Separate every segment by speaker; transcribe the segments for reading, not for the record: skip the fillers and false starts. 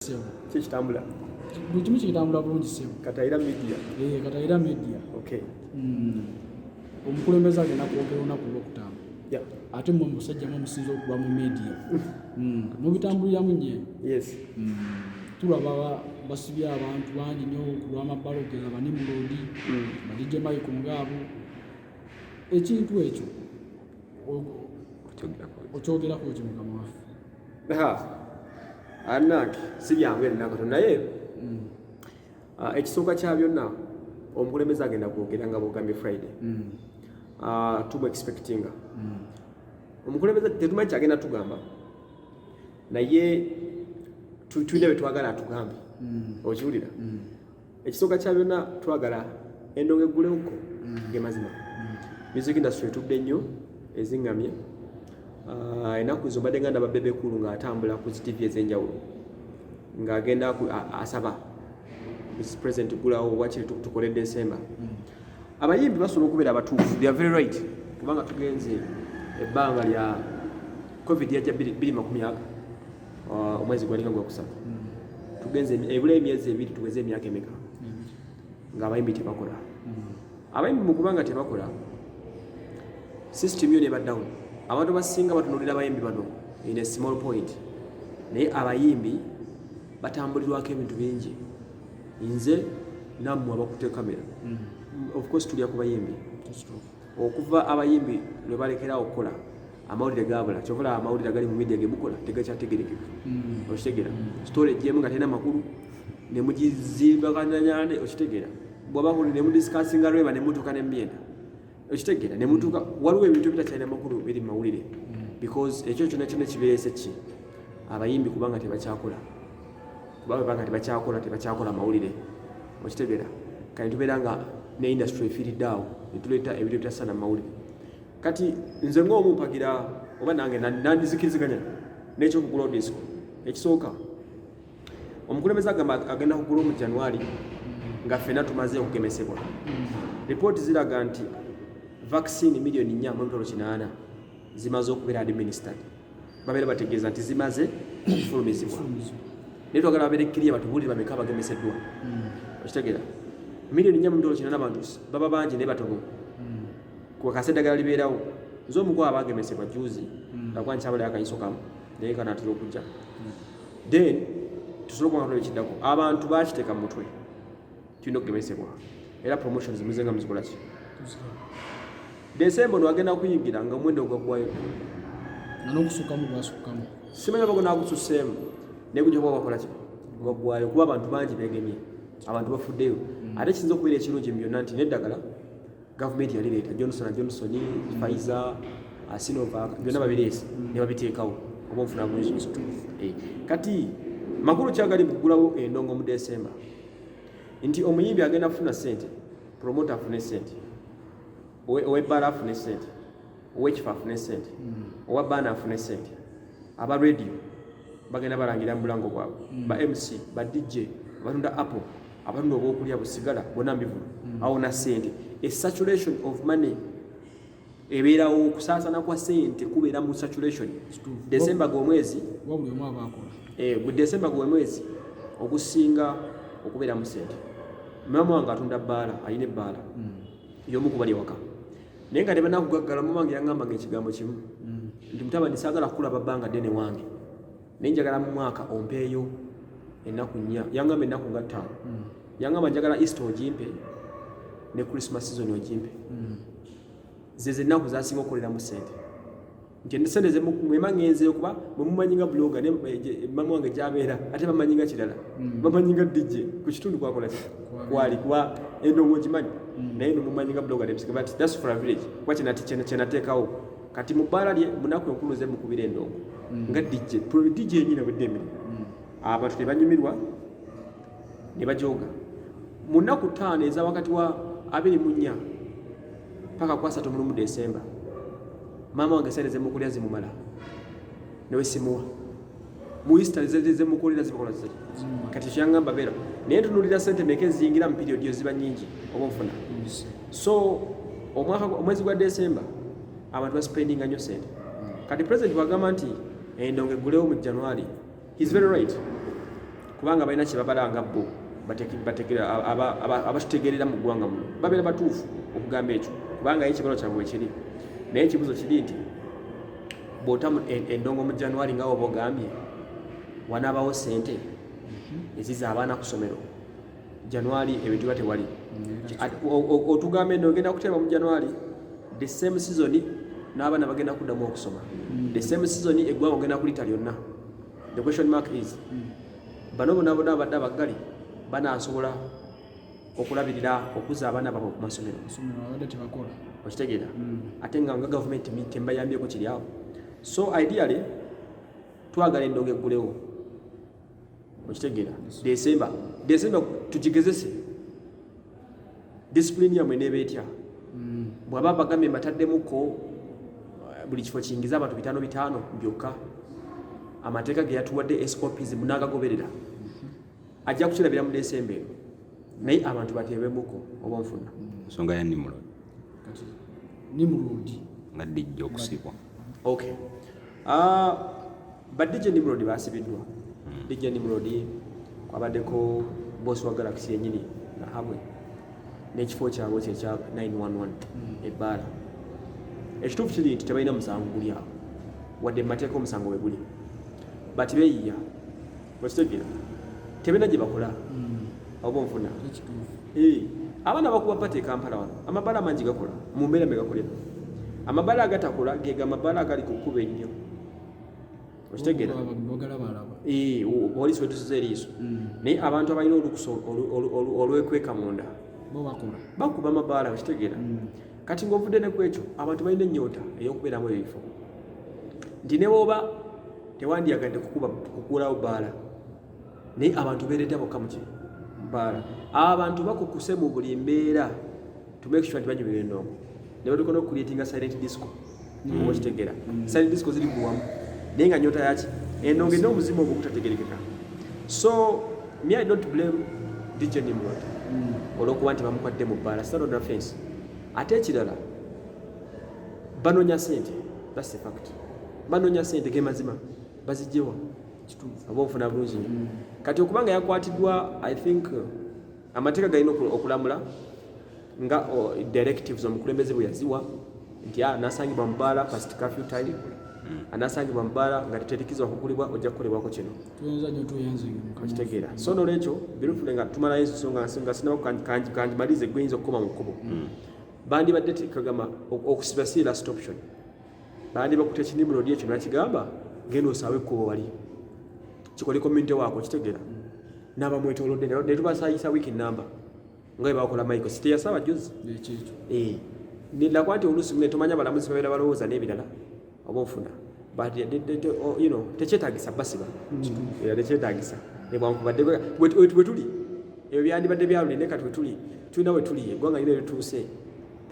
Speaker 1: Ssebo.
Speaker 2: Ki kitambula?
Speaker 1: Buli kimu kitambula bulungi, ssebo.
Speaker 2: Katayira Media.
Speaker 1: Eh, Katayira Media. Omukulembeze agenda kwogera olunaku olwokutaano. Ate mmwe musajja mwe musinza okuba mu media. Mubitambuliramu nnyo. Tulaba basibye abantu bangi nnyo ku lw'amabbala, okugeza Banimulodi, ba DJ Michael ngaabo. Ekintu ekyo okyogerako ki, mukama waffe?
Speaker 2: Ha. Annange, si byangu eri nakato, naye ekisooka kya byonna, omukulembeze agenda kwogera nga bwogambye Friday. Tumu expectinga omukulembeze, tetumanyi kyagenda tugamba, naye tulina bye twagala atugambe. Okiwulira? Ekisooka kya byonna, twagala endongo eggulewoko. Ge mazima, music industry etudde nnyo, eziŋŋamye. Ennaku zo mbadde nga ndaba Bebe Cool ng'atambula ku zi TV ez'enjawulo ng'agenda asaba Mrs President gulawo wakiri tukole December. Abayimbi basobola okubeera abatuufu, they are very right, kubanga tugenze ebbanga lya COVID, yajja bbiri makumi aga, omwezi gwalinga gwakusatu. Tugenze ebula emyezi 2 tuweze emyaka emeka ng'abayimbi tebakola. Abayimbi mu kubanga tebakola, system yo neba down. Abantu basinga batunulira abayimbi bano in a small point, naye abayimbi batambulirwako ebintu bingi. Nze nammwe abakutte kamera, of course tulya ku bayimbi. Okuva abayimbi lwe balekerawo okukola, amawulire gabula. Kyova olaba amawulire agali mu media gemukola tegakyategerekeka. Okitegeera? Story ejjemu nga terina makulu nemugizimbaganyane. Okitegeera? Bwaba nemudiscussinga lweba nemutuuka nemyenda. Okitegeera? Nemutuuka, waliwo ebintu ebitakyalina makulu biri mu mawulire, because ekyo kyonna kyonna kibeerese ki? Abayimbi kubanga tebakyakola, kuba bwebanga tebakyakola, tebakyakola mawulire. Okitegeera? Kati tubeera nga ne industry efiiridde awo, netuleeta ebintu ebitasaana mu mawulire. Kati nze ng'omu mpagira oba nange nandizikiriziganya n'ekyokugula disco. Ekisooka, omukulembeze agamba agenda kugula mu January nga ffenna tumaze okugemesebwa. Ripooti ziraga nti vaccine 4,800,000 zimaze okubeera administered. Babeera bategeeza nti zimaze okufulumizibwa, naye twagala babeere clear, batubuulire bameka abagemeseddwa. Okitegeera? 4,800,000, abantu baba bangi naye batono kwekasa eddagala libeerawo. Nze omu ku abagemesebwa juzi, akuba nkyabalayo akayiso kamu, naye kanaatera okujja, then tusobole okuba nga tulaba ekiddako. Abantu bakiteeka mu mutwe, tulina okugemesebwa, era promotions muze nga muzikola ki? Desemba ono agenda kuyingira nga omwenda ogwaggwayo.
Speaker 1: Nga n'okusukkamu gwasukkamu.
Speaker 2: Simanyi oba gunagususeemu, naye gujja kuba gwakola ki? Gwaggwayo, kuba abantu bangi begemye, abantu bafuddeyo. Ate kiyinza okubeera ekirungi mu byonna nti n'eddagala gavumenti yalireeta, Johnson and Johnson, Pfizer, Sinovac, byonna babireese ne babiteekawo. Oba onfuna bulungi? Eh, kati makulu kyagali mu kugulawo endongo mu Desemba nti omuyimbi agenda kufuna sente, promoter afune sente, ow'ebbaala afune sente, ow'ekifo afune sente, owa baana afune sente, aba radio bagenda balangira mu bulango bwabwe, ba MC, ba DJ, abatunda apple, abatunda obwokulya busigala, bonna mbivulu awo na sente. A saturation of money ebeerawo, okusaasaana kwa sente kubeera mu saturation. Desemba gw'omwezi
Speaker 1: kuba buli omu aba akola.
Speaker 2: Eh, gwe Desemba gwe mwezi ogusinga okubeeramu sente. Maama wange atunda bbaala, alina ebbaala y'omu kubali ewaka, naye nga tebanakugaggala. Mama wange yaŋŋamba nga ekigambo kimu nti, "Mutabani, saagala kukulaba bbanga ddene wange, naye njagala mu mwaka ompeeyo ennaku 4." Yaŋŋamba ennaku nga 5. Yaŋŋamba, "Njagala Easter ogimpe ne Christmas season ogimpe." Ze zennaku zasinga okukoleramu sente, nti sente mwema ngenzeyo, kuba mwemumanyi nga blogger ne mama wange gyabeera, ate bamanyi nga kirala, bamanyi nga DJ ku kitundu kwakola ki kwali, kuba endongo gimanyi, naye nomumanyi nga blogger nebisika, but that's for a village, kuba kyenateekawo. Kati mu bbaala lye munaku enkulu ze mukubira endongo nga DJ. DJ yenyini awedde emirimu, abantu tebanyumirwa ne bajoga. Mu nnaku 5 eza wakati wa 24 paka ku 31 Desemba, maama wange sente zemukulira zimumala, newe simuwa. Mu Easter zemukolera zibakola ziri. Kati kyaŋŋamba beera naye ntunulira sente meka eziyingira mu period eyo, ziba nyingi. Oba onfuna? So omwaka, omwezi gwa Desemba abantu baspendinga nnyo sente. Kati President bwagamba nti endongo eggulewo mu January, he's very right. Kubanga balina kye babalanga bo abatutegeerera mu ggwanga muno, babeera batuufu okugamba ekyo, kubanga ye ekibalo kyabwe wekiri. Naye ekibuzo kiri nti bw'ota endongo mu January, nga woba ogambye wanaabawo ssente eziza abaana ku ssomero January, ebintu biba tewali. Otugamba eno ogenda kuteeba mu January, the same season n'abaana bagenda kuddamu okusoma, the same season eggwanga ogenda kulita lyonna. The question mark is, bano bonna bonna abadde abaggali banaasobola okulabirira okuza abaana baabwe ku masomero?
Speaker 1: Masomero abadde tebakola.
Speaker 2: Okitegeera? Ate nga gavumenti tembayambyeko kiri awo. So ideally twagala endongo eggulewo, okitegeera, December. December tugigezese, discipline yammwe neeba etya. Bw'aba bagambye mbataddemukko buli kifo kiyingiza abantu bitaano bitaano byokka, amateeka ge yatuwadde, SOPs, munaagagoberera, ajja kukirabira mu December eno. Naye abantu bateebemuko, oba nfuna.
Speaker 3: Ensonga ya Nimrod.
Speaker 1: Kati Nimrod.
Speaker 3: Nga dijja okusibwa.
Speaker 2: Okay. Ba DJ Nimrod basibiddwa. DJ Nimrod, kwabaddeko boss wa Galaxy yenyini Nahabwe n'ekifo kyabwe kye ekya 911 ebbaala. Ekituufu kiri nti tebalina musango guli awo, wadde mu mateeka omusango we guli, but beeyiya, okitegeera, tebalina gye bakola, oba onfuna?
Speaker 1: Ekituufu.
Speaker 2: Abaana bakuba party e Kampala wano, amabaala mangi gakola mu mbeera mwe gakolera. Amabaala agatakola gega amabaala agali ku kkubo ennyo, okitegeera?
Speaker 1: Bagalabalaba.
Speaker 2: Poliisi wetusiza eriiso. Naye abantu abalina olukusa olwekweka munda
Speaker 1: bo bakola.
Speaker 2: Bakuba amabaala, okitegeera? Kati ng'ovudde ne ku ekyo, abantu balina ennyonta ey'okubeeramu ebifo nti ne bw'oba tewandiyagadde kukuba kukuulawo bbaala, naye abantu beereeta bokka muki bbaala. Abantu bakukuse mu buli mbeera to make sure nti banyumirwa endongo, ne batuuka n'okucreatinga silent disco, oba okitegeera? Silent disco ziri buwamu, naye nga nyota yaki endongo erina omuzimu ogwo gutategerekeka. So me, I don't blame DJ Nimrod olw'okuba nti bamukwadde mu bbaala. It's not an offense. Ate ekirala, banoonya sente, that's the fact. Banoonya sente, ge mazima, bazigyewa? Oba onfuna bulungi nnyo? Kati okubanga yakwatiddwa, I think amateeka galina okulamula nga directives omukulembeze bwe yaziwa nti anasangibwa mu bbaala past curfew time, anasangibwa mu bbaala nga teterikirizibwa kugulibwa, ojja kukolebwako kino.
Speaker 1: Tuyinza nnyo, tuyanze.
Speaker 2: Okitegeera? So nolwekyo birufule nga tumalayo ensonga nga sinaba kanjimalize, gweyinza okukoma mu kkubo. Bandibadde kagamba okusiba si last option. Bandi bakuta ekinimrodi ekyo nakigamba, genda osaawe ekkubo wali kikole community waako, kitegeera, n'abamwetoolodde ne tubasayisa wiiki namba nga bwe bakola Michael si teyasaba juzi.
Speaker 1: Ekyekyo.
Speaker 2: Nindakwa nti oluusi mwe tomanya balamuzi babeera balowooza n'ebirala, oba onfuna? But oh, tekyetaagisa basiba. Tekyetaagisa nebwankubadde bwe tuli ebyo byandibadde byaluli, naye kati wetuli tulina we tuli, eggwanga lina erituuse,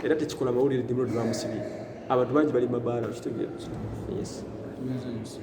Speaker 2: era tekikola mawulire. Nimrod bamusibye, abantu bangi bali mabaala, okitegeera? Yes.
Speaker 1: Tuyinza nnyo.